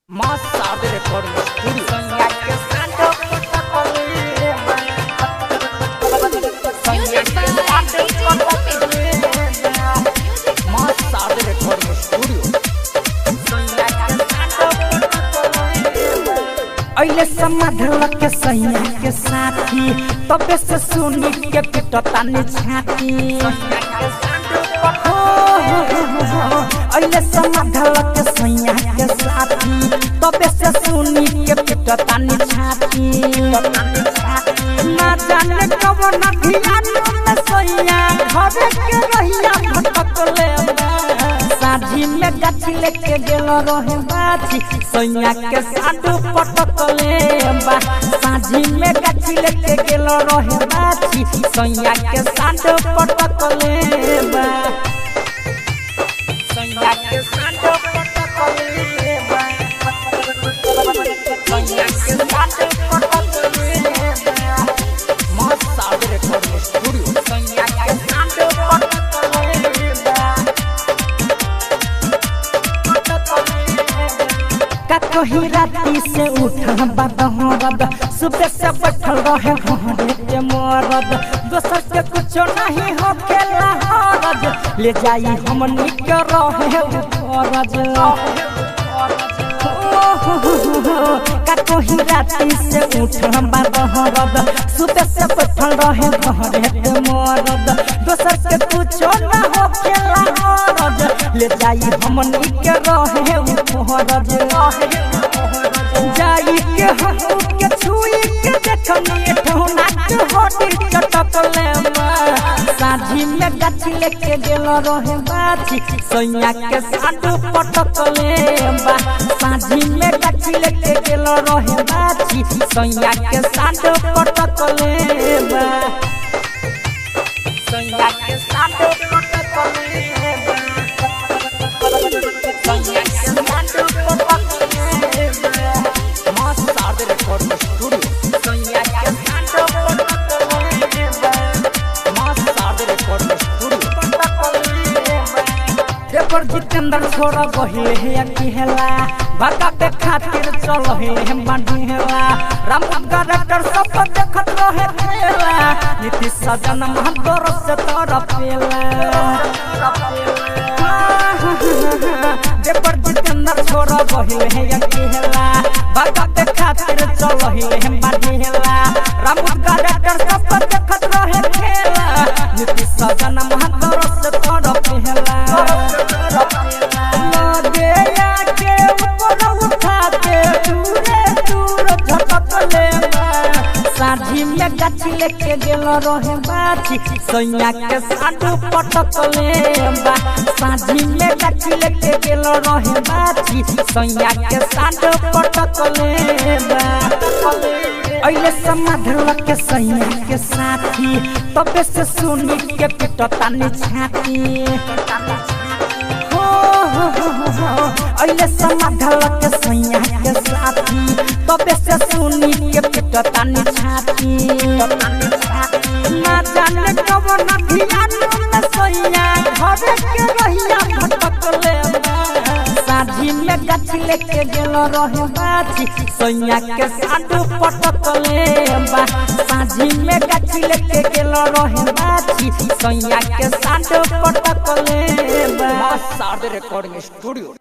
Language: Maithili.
Mass Sarde Recording Studio. Music by DJ Sumit. Mass Sarde Recording Studio. अइले समाधल के सैया के साथी तबे से सुनी के पिटतानी छाती। हो हो हो, अइले समाधल के सैया के साथी तबे से सुनी के पिटतानी छाती। ना जाने कवन ध्यान में सैया घरे के रहिया भटकले। साझी में गाछी लेके गेल रहे बाछी सैया के साडू पटकले बा। साझी में गाछी लेके गेल रहे बाछी सैया के साडू पटकले बा। सैया के साडू पटकले बा। सैया के साडू पटकले बा। Mass Sarde Recording Studio. सैया के साडू पटकले बा। कहीं राती से उठल बदहरद सुबह से बैठल रहे घरे के मरद। दोसर के कुछो नहीं हो खेला हरज ले जाई हमनी के रहे फरज। कहीं राती से उठल बदहरद सुबह से बैठल रहे घरे के मरद। दोसर के कुछो ना हो खेला हरज ले जाई हमनी के रहे फरज। जाई के हम के छुई के देखनी ठौना के होटी चटकले। साझी में गाछी लेके गेल रहे बाछी सैया के साडू पटकले बा। साझी में गाछी लेके गेल रहे बाछी सैया के साडू पटकले बा। सैया के साडू पटकले बा। सैया के साडू पटकले बा। Mass Sarde Recording Studio. सैया के साडू पटकले बा। Mass Sarde Recording Studio. देवर जितेंद्र छोड़ गहिले हे अकेला भगावे खातिर चल हे बांधिला। राम डायरेक्टर सब देखत रहे खेला नीतीश सजन महतोर से तरपेला। देवर जितेंद्र छोड़ गहिले हे अकेला भगावे खातिर चल हे बांधिला। राम डायरेक्टर सब देखत रहे खेला नीतीश सजन महतोर से तरपेला। लगे आके ऊपर उठाते दूरे दूर झटकले। साझी में गाछी लेके गेल रहे बाछी सैया के साडू पटकले बा। साझी में गाछी लेके गेल रहे बाछी सैया के साडू पटकले बा। अइले समाधल के सैया के साथी तबे से सुनी के पिटतानी छाती। हो हो हो, अइले समाधल के सैया के साथी तबे से सुनी के पिटतानी छाती। ना जाने कवन ध्यान में सैया घरे के रहिया भटकले। साझी में गाछी लेके गेल रहे बाछी सैया के साडू पटकले बा। साझी में गाछी लेके गेल रहे बाछी सैया के साडू पटकले बा। Mass Sarde Recording Studio.